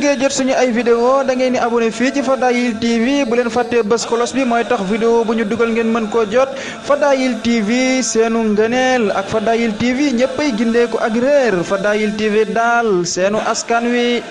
bëggee jot suñu ay vidéo da ngeen di abonné fii ci Fadayil TV bu leen fàttee bës cloche bi mooy tax vidéo bu ñu dugal ngeen mën koo jot Fadayil TV seenu ngëneel ak Fadayil TV ñëppay gindeeku ak réer Fadayil TV daal seenu askan wi.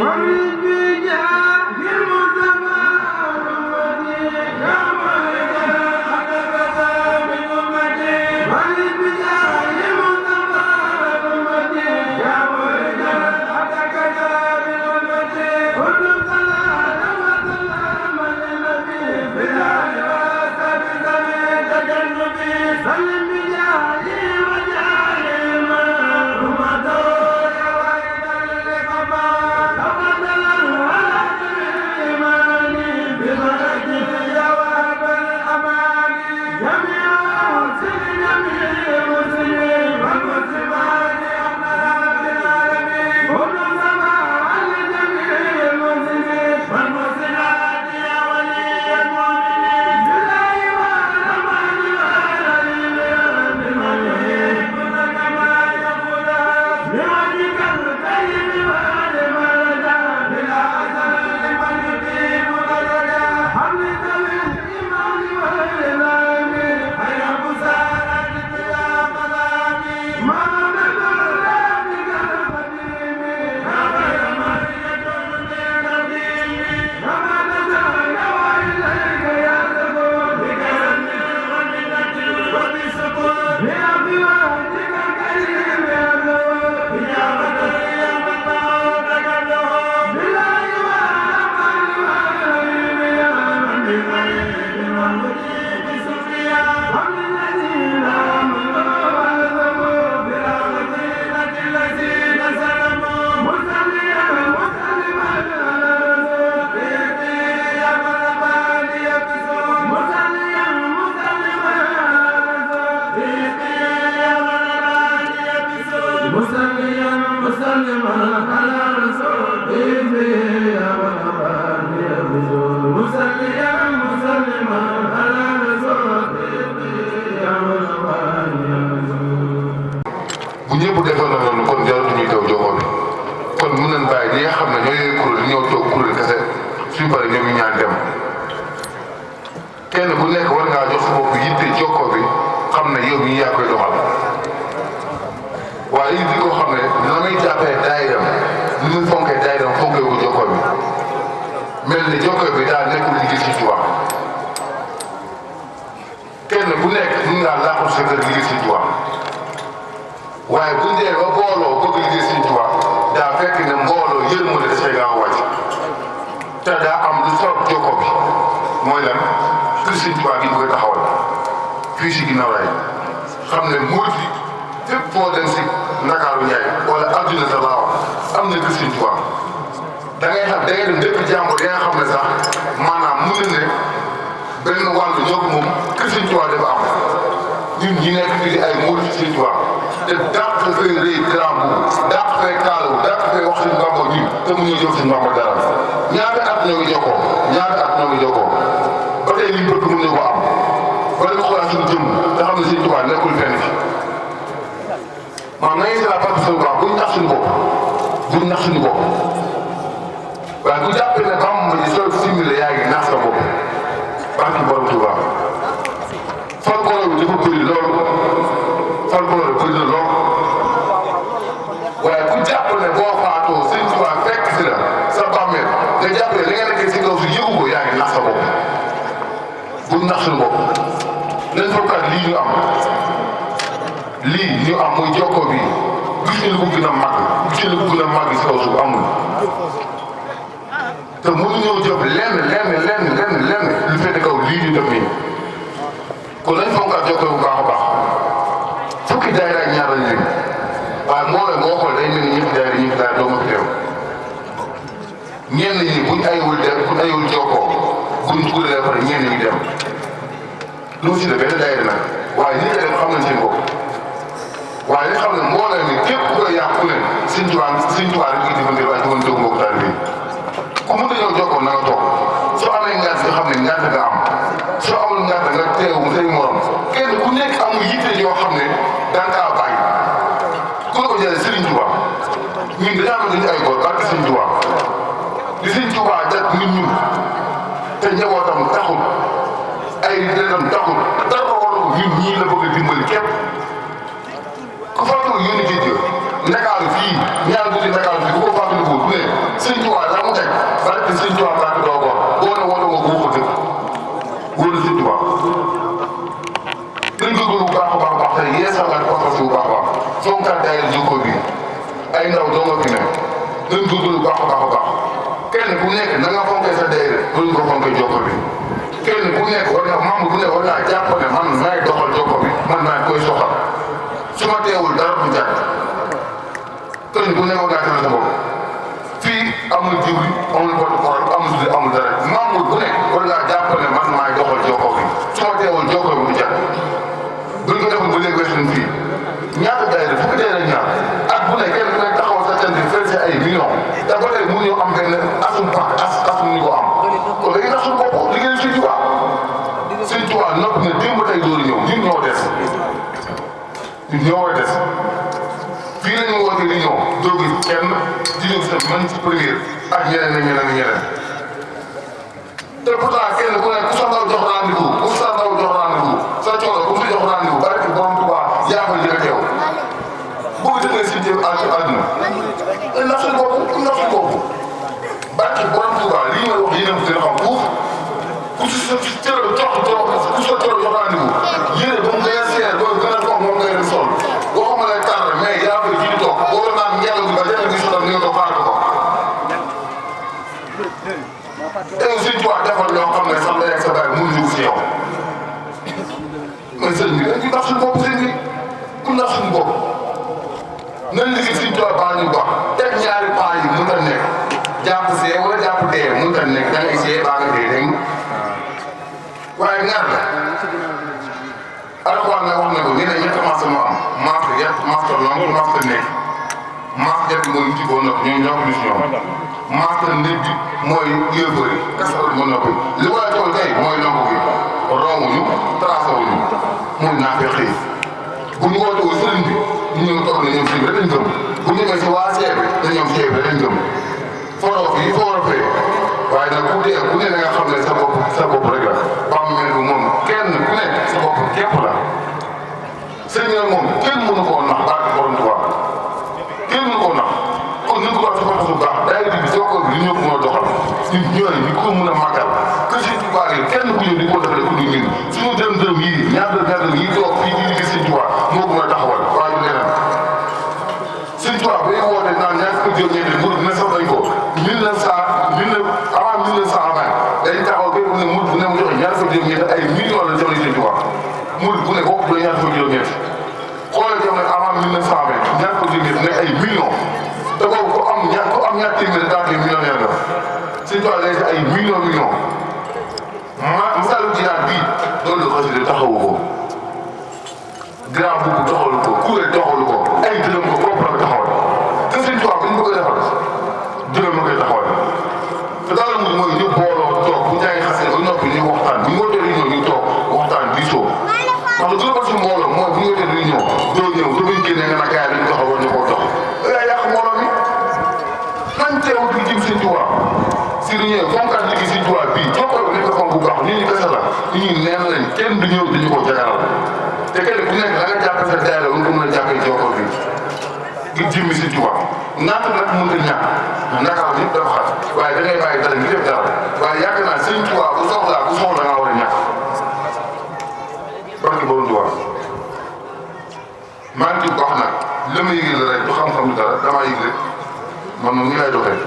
Hallelujah. bu ñëpp defoon na loolu kon jaratu ñuy taw jokkoo bi kon mën nañ bàyyi ñi nga xam ne ñoo yooyu kuréel ñoo toog kuréel kese suñu paree ñoom ñu ñaan dem kenn ku nekk war ngaa jox sa bopp yitte jokkoo bi xam ne yow mii yaa koy doxal waaye it di ko xam ne dina may jàppee daayiram ni muy fonkee daayiram fonkee ko jokkoo bi mel ni jokkoo bi daa nekkul liggéey si Tuubaa kenn ku nekk mën ngaa laaxul sa kër liggéey si Tuubaa waaye bu ñu dee ba booloo bëgg liggéey Sëriñ Tuubaa daa fekk ne mbooloo yërmande da cee gaaw a wàcc te daa am lu sabab jokkoo bi mooy lan kër Sëriñ Tuubaa gi bëgg a taxawal fii si ginnaaw raay xam ne murit yi fépp foo dem si Ndakaaru Njaay wala adduna sa laawa am na kër Sëriñ Tuubaa da ngay xam da ngay dem dëkk jàmbur da nga xam ne sax maanaam mun na ne benn wàllu ñoo ko moom kër Sëriñ Tuubaa dafa am ñun ñi nekk fii di ay murit Sëriñ Tuubaa te dàq fee rëy grand boobu dàq fee kaalawu dàq fee wax suñu Bàmba ñun te mu ñuy jox suñu Bàmba dara ñaata at ñoo ngi jokkoo ñaata at ñoo ngi jokkoo ba tey liñ bëgg mën ñu ko am ba dañu xoolaat suñu jëmm te xam ne Sëriñ Tuubaa nekkul fenn fi maanaam nañu si la partie suñu bopp buñ nax suñu bopp buñ nax suñu bopp waaye bu jàppee ne Bàmba ji soo simile yaa ngi nax sa bopp barki borom Tuubaa folklore bi dafa bëri loolu folklore bëri na lool waaye ku jàpp ne boo faatoo Sëriñ Tuubaa fekk si la sa bàmmeel nga jàpp ne li nga nekkee si kaw si yëgu ko yaa ngi nax sa bopp buñ nax suñu bopp nañ fokkaat lii ñu am muy jokkoo bi gis ñu lu ko gën a màgg gis ñu lu ko gën a màgg si kaw suuf amul te mënuñoo jëf lenn lu fete kaw lii ñu def nii kon nañ fokkaat jokkoo bu baax a baax fukki daayira ak ñaar lañ leen waaye moo xool day mel ni ñëpp daayira doo ma fi teew ñenn ñi buñ ayul jokkoo buñ kuréel ba pare ñenn ñi dem lu mu si def benn daayira nag waaye ñi dem xam nañ seen bopp waaye li xam ne mbooloo mi képp ku koy yàq ku ne Sëriñ Tuubaa rek koy jëfandikoo waaye jëfandikoo doogu mbokk taalibe yi ku mënta ñëw jokkoo na nga toog soo amee ngànt nga xam ne ngànt nga am soo amul ngànt nga teewu say morom kenn ku nekk amul yitte yoo xam ne daan kaa bàyyi ku la ko jëlee Sëriñ Tuubaa ñun dañoo am dañu ay góor barke Sëriñ Tuubaa di Sëriñ Tuubaa jot nit ñun te njabootam taxul ay deram taxul dara waru ñun ñii la bëgg a dimbali képp ku fàttali yónni géej gi Ndakaaru fii ñaar guddi Ndakaaru fii ku ko fàttali ko ne Sëriñ Tuubaa daa mu teg barke Sëriñ Tuubaa barke doo góor boo ne woote woo ko dëkk wóor na Sëriñ Tuubaa dañ ko bu baax a baax te yeesalaat pas-pas bu baax a baax fonkaat daayira jokkoo bi ay ndaw doo nga fi ne dañ ko bu baax a baax kenn ku nekk na nga fonkee sa daayira duñ ko fonkee jokkoo bi kenn ku nekk war nga membre bu nekk war ngaa jàpp ne man maay doxal jokkoo bi man maay koy soxal su ma teewul dara du jàpp kenn ku nekk war ngaa teel sa bopp fii amul jiwli amul protocole amul dara membre bu nekk war ngaa jàpp ne man maay doxal jokkoo bi su ma teewul jokkoo bi du jàpp buñ ko defoon ba léegi weesu nañ fii ñaata daayira fukki daayira ñaar at bu ne kenn ku nekk taxawal sa cant fay ay millions te ba tey mënuñoo am benn asum ñu ko am kon léegi nag suñu bopp liggéey Sëriñ Tuubaa Sëriñ Tuubaa noppi na démb tey dooru ñëw ñun ñoo des fii la ñu woote li ñëw doo gis kenn di ñëw si man ci première ak ñeneen te pourtant kenn ku nekk ku sa ndaw jox rendez-vous sa coono ku si jox rendez-vous barke borom Tuubaa yaa koy jël teew boo jëlee si jëm àdduna nax suñu bopp barke borom Tuubaa lii may wax yéen a gën a xam fuuf ku si sa cër jox rendez-vous yéen ba mu gën a seer ba gën a foog moom ngay dem sol nañ liggéey Sëriñ Tuubaa baax ñu baax teg ñaari paa yi mënut a nekk jàpp see wala jàpp dee mënut a nekk da ngay see baa nga dee dégg waaye ñaar la Alxuraan nag wax na ko nee na ñetti maas moo am maas yett maas lonk maas nekk maas yett mooy nit boo noppi ñoo ko gis ñoom maas nit bi mooy yëfëri kasa moo noppi li war a tool tey mooy lonk gi romuñu tracé wuñu muy naafee xëy bu ñu wootee wu sëriñ bi ñu ngi toog ne ñoom fii rek lañ gëm bu ñu demee si waa ceeb bi te ñoom ceeb rek lañ gëm foroo fii foroo fee waaye nag ku dee ku ne da nga xam ne sa bopp rek la bàmmeel bi moom kenn ku ne sa bopp képp la sëriñ nag moom kenn mënu koo nax barke Borom Tuubaa kenn mënu koo nax kon ñu ko war a su baax daay bi soo ko li ñëpp moo doxal ñun ñooy ñu ko mën a màggal que Sëriñ Tuubaa yi kenn ku ñëw di ko defale ku du ñun suñu dërëm yii ñaar dërëm yii toog fii di liggéey Sëriñ Tuubaa moo ko mën a taxawal waaye du leneen Sëriñ Tuubaa bay woote naan ñaar fukki juróom ñeenti murid na sax dañ ko avant 1920 dañ taxaw bépp ne murid bu ne mu joxe ñaar fukki juróom ñeenti ay millions la joxe Sëriñ Tuubaa murid bu ne bokk bu ñaar fukki juróom ñeenti xoolal jam nag avant 1920 ñaar fukki juróom ñeenti nekk ay millions te boobu ku am ñaar téeméer daanaka millionnaire la Sëriñ Tuubaa lay ay millions Masaalikul Jinaan bii loolu la xasida taxawu ko grand boobu taxawalu ko kuréel taxawalu ko ay dërëm ko bopp la taxawal te Sëriñ Tuubaa bu ñu bëgg a defal dërëm la koy taxawal te daal la mooy ñu booloo toog bu ñu xasee ba noppi ñu waxtaan bu ñu wootee réunion ñu toog waxtaan diisoo ndax lu gën a si mbooloo mooy bu ñu wootee réunion doo ñëw doo ñu génnee nga nag gars yi dañu taxaw war ñu koo dox yaa yàq mbooloo mi nañ teewut li jëm Sëriñ Tuubaa si réunion fonkaat liggéey Sëriñ Tuubaa bii jokkoo nekk fonk bu baax nit ñi kese la nit ñi neen lañ kenn du ñëw dañu ko jagaral te kenn ku nekk da nga jàppe sa daayira nga ko mën a jàppee jokkoo bi ngir jëmmi Sëriñ Tuubaa naata nag mënut a ñàkk Ndakaaru ñëpp dafa xat waaye da ngay bàyyi dara ngi def dara waaye yaakaar naa Sëriñ Tuubaa bu soxla ngaa war a ñàkk barke Borom Tuubaa maa ngi wax nag li ma yëgee la rek du xam-xam du dara damaa yëg rek man moom nii lay doxee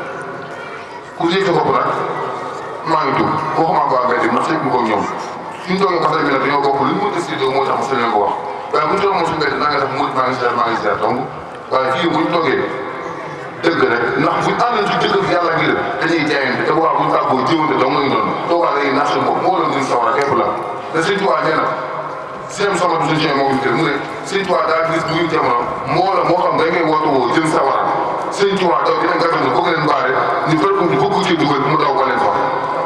ku yëg sa bopp nag maa ngi tudd waxuma ko ak mbedd ndax fekk mu ko ñoom suñu toogee parce que dañoo bokk li mu décidé moo tax ma sañ ko wax waaye bu ñu toog moom suñu mbedd naa nga def murid maa ngi seet donc waaye fii bu ñu toogee dëgg rek ndax buñ àndal ci dëgg yàlla ngir dañuy jaayante te bu ñu tàggoo jiwante dong lañu doon toogaa dañuy nax seen bopp moo la duñ sawar a képp la te Sëriñ Tuubaa nee na seen sama du suñu moo ko mu ne Sëriñ Tuubaa daal gis muy jamono moo xam da ngay woote woo jëm sawara Sëriñ Tuubaa daw dina gàttal ne bëgg leen baare ñu bëgg ci dugal mu daw ba leen fa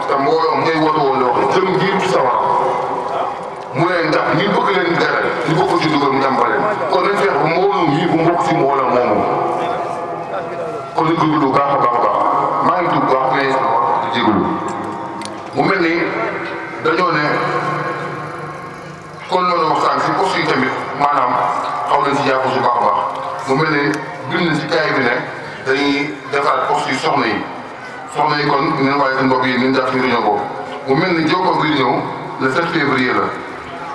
te mbooloo ngay woote woo loo xam jëm ngir ci sawara mu ne ndax ñu bëgg leen dara ñu bëgg ci dugal mu dem ba leen kon nañ feex ba mbooloo mii bu mbokk si mbooloo moomu kon nañ ko gudd baax a baax a baax maa ngi tudd baax mais di jégalu mu mel ni dañoo ne kon loolu waxtaan si poste yi tamit maanaam xaw nañ si jàpp su baax a baax mu mel ni bind na si kaay bi ne dañuy defaraat poste yi soxna yi kon ñu waaye seen bopp yi ñu jàpp si réunion boobu mu mel ni jokkoo bi ñëw le 7 février la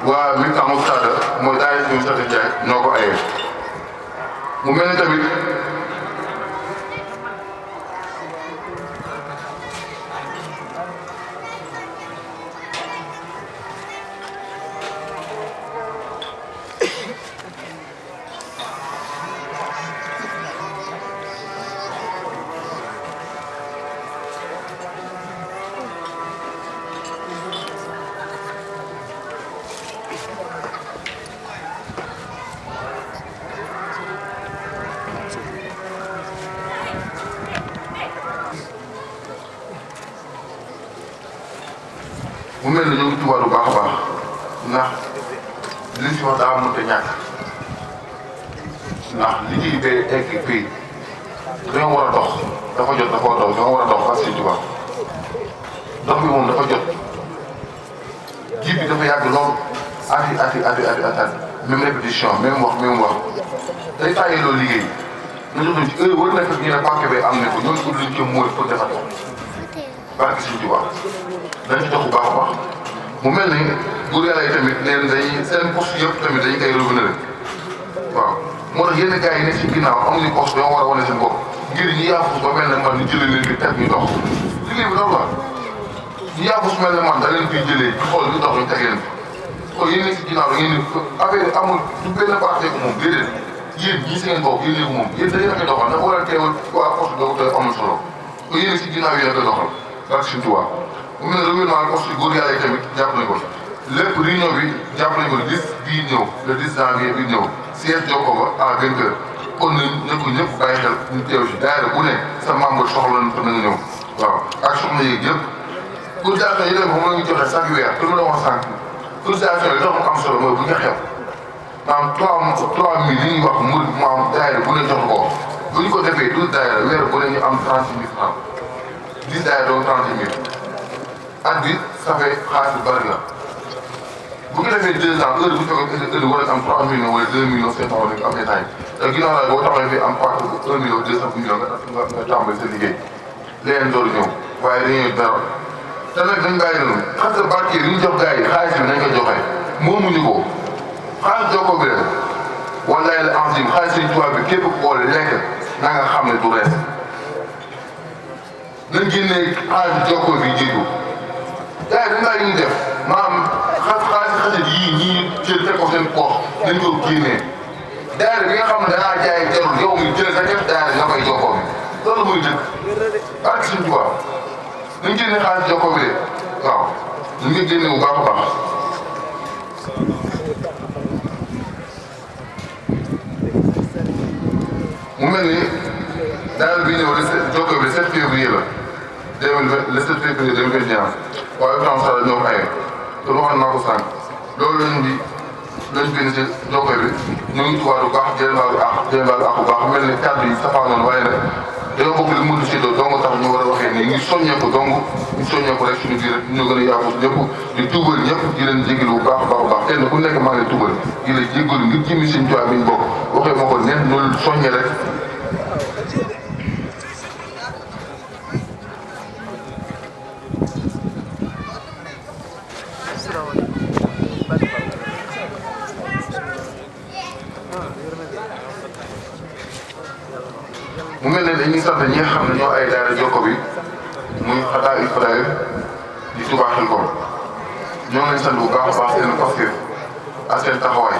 waa Mifta Moustada mooy daayira suñu Sata Ndiaye ñoo ko ayee mu mel ni tamit mu mel ni ñoo ngi tubaab lu baax a baax ndax li si wax daa mënut a ñàkk ndax liggéey bee egg fii dañoo war a dox dafa jot dafa war a dox dañoo war a dox parce que tubaab dox bi moom dafa jot ji bi dafa yàgg lool at même répétition même wax day tàyyee loolu liggéey ñu jox ci heure war na fekk ñu ne banque bi am na ko ñooñu ut luñ ci mooy pour defar ko barke Sëriñ Tuubaa dañ ci dox bu baax a baax mu mel ni bu yàlla yi tamit neen dañuy seen poste yëpp tamit dañu koy revenir waaw moo tax yenn gars yi ne ci ginnaaw amuñu poste yoo war a wane seen bopp ngir ñu yaafus ba mel ne man ñu jëlee leen fi teg ñu dox liggéey bi loolu la ñu yaafus mel ne man da leen fiy jëlee ñu xool ñu dox ñu teg leen fi kon yéen ci ginnaaw da ngeen ni affaire amul du benn parti ko moom déedéet yéen ñii si ngeen bokk yéen léegi moom yéen dañu la koy doxal ndax war a teewal waa poste doogu tey amul solo ko yéen si ginnaaw yi la koy doxal ak suñu tubaab mu mel ne revirement poste góor yàlla yi tamit jàpp nañ ko lépp réunion bi jàpp nañ ko le 10 bii ñëw le 10 janvier bii ñëw siège Jokkoo ba à 20h kon nañ ko ñëpp bàyyi xel ñu teew si daayira bu ne sa membre soxla na fa na nga ñëw waaw ak soxna yeeg yëpp cotisation yi dem moom la ñu joxe chaque weer te mu la wax sànq cotisation yi tax mu am solo mooy bu ñu xew maanaam 3000 li ñuy wax mu maam daayira bu ne jox ko bu ñu ko defee 12 daayira weer bu ne ñu am 36 000 francs 10 daayira doon 36 000 at bi ça fait xaalis bu bari la bu ñu defee 2 ans heure bu ñu fekkee heure war a am 3 millions wala 2 millions 500 wala nga am état yi te ginnaaw la boo taxawee fii am part 1 million 200 millions nga tàmbali sa liggéey leneen door ñëw waaye dañuy dara te nag dañ bàyyi noonu xam nga barke yi ñu jox gars yi xaalis bi nañ ko joxe moomuñu ko xaalis Jokkoo bi rek wallaay la enzim xaalis Sëñ Tuubaa bi képp ku boole lekk na nga xam ne du rees nañ génnee xaalis Jokkoo bi jiitu gars yi dañ bàyyi ñu def maanaam xaalis xasit yii ñii jël teg ko seen poche nañ ko génnee daayira bi nga xam ne dangaa jaay jarul yow mi jël sa def daayira nga koy Jokkoo bi loolu muy dëkk barke Sëñ Tuubaa nañ génne xaalis Jokkoo bi de waaw ñu ngi génne bu baax a baax mu mel ni daayira bi ñëw Jokkoo bi le 7 février la 2020 le 7 février 2021 waaye France la ñoo ko aye te waxoon naa ko sànq loolu lañ bind si Jokkoo bi ñu ngi tubaab bu baax jëlee baalu àq bu baax mel ni kàddu yi safaa noonu waaye nag dañoo bëgg li mu si doo dong tax ñu war a waxee nii ñu soññeeku dong ñu soññeeku rek suñu biir ñu gën a yàqu ñëpp di tuubal ñëpp di leen jégalu bu baax a baax a baax kenn ku nekk maa ngi lay tuubal di la jégalu ngir jëmi Sëñ Tuubaa bi ñu bokk waxee ma ko nen loolu soññe rek. mu mel ne dañuy sant ñi nga xam ne ñoo ay daara Jokkoo bi muy xataa il fadaay di Touba Xelkom ñoo leen sant bu baax a baax seen pasteur ak seen taxawaay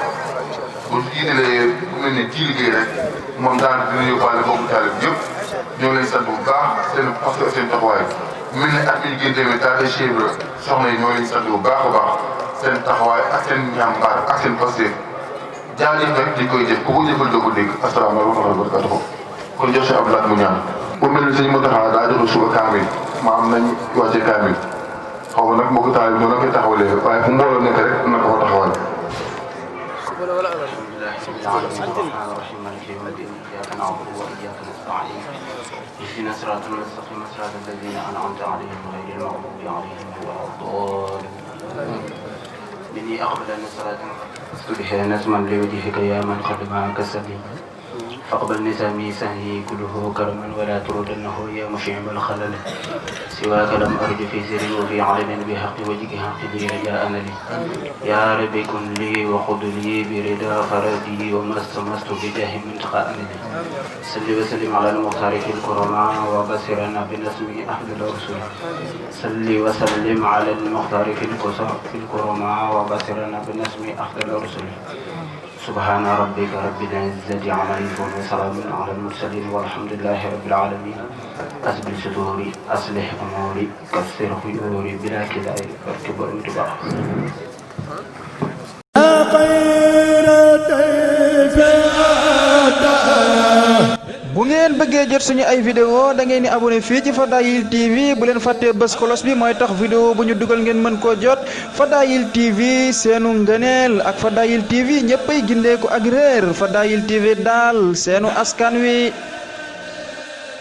bu jiitalee bu mel ne ji liggéey rek moom daal dina yóbbaale boobu taalib yëpp ñoo leen sant bu baax seen pasteur seen taxawaay mu mel ne at mi ñu génn tamit taate chèvre soxna yi ñoo leen sant bu baax a baax seen taxawaay ak seen njàmbaar ak seen pasteur jaajëf nag di koy jëf ku ko jëfal doo ko dégg asalaamaaleykum wa rahmatulah kon jox si Abdoulaye mu ñaan bu mel ni sëñ Mountakha daa joxe suba kaamil maam nañ wàcce kaamil xaw ma nag mbokku taal bi noonu la koy taxawalee waaye fu mbooloo nekk rek na ko fa taxawal. اهدنا الصراط المستقيم صراط الذين انعمت عليهم غير المغضوب عليهم ولا الضالين مني اقبل ان الصلاه استبحي نسما لوجهك يا من قد معك سليم فاقبل نسامي سهي كله كرما ولا تردنه يا مشعم الخلل سواك لم أرج في سر وفي علن بحق وجهك حق لي رجاء لي يا رب كن لي وخذ لي برضا فرجي وما استمست بجاه منتقى لي صل وسلم على المختار في الكرماء وبصرنا بنسم أحمد الرسول صل وسلم على المختار في الكرماء وبصرنا بنسم أحمد الرسول سبحان ربك رب العزة عما يصفون وسلام على المرسلين والحمد لله رب العالمين أسبل صدوري أصلح أموري كسر خيوري بلا كداء واركب انتباه bu ngeen bëggee jot suñu ay vidéo da ngeen di abonné fii ci Fadayil TV bu leen fàttee bës cloche bi mooy tax vidéo bu ñu dugal ngeen mën koo jot Fadayil TV seenu ngëneel ak Fadayil TV ñëppay gindeeku ak réer Fadayil TV daal seenu askan wi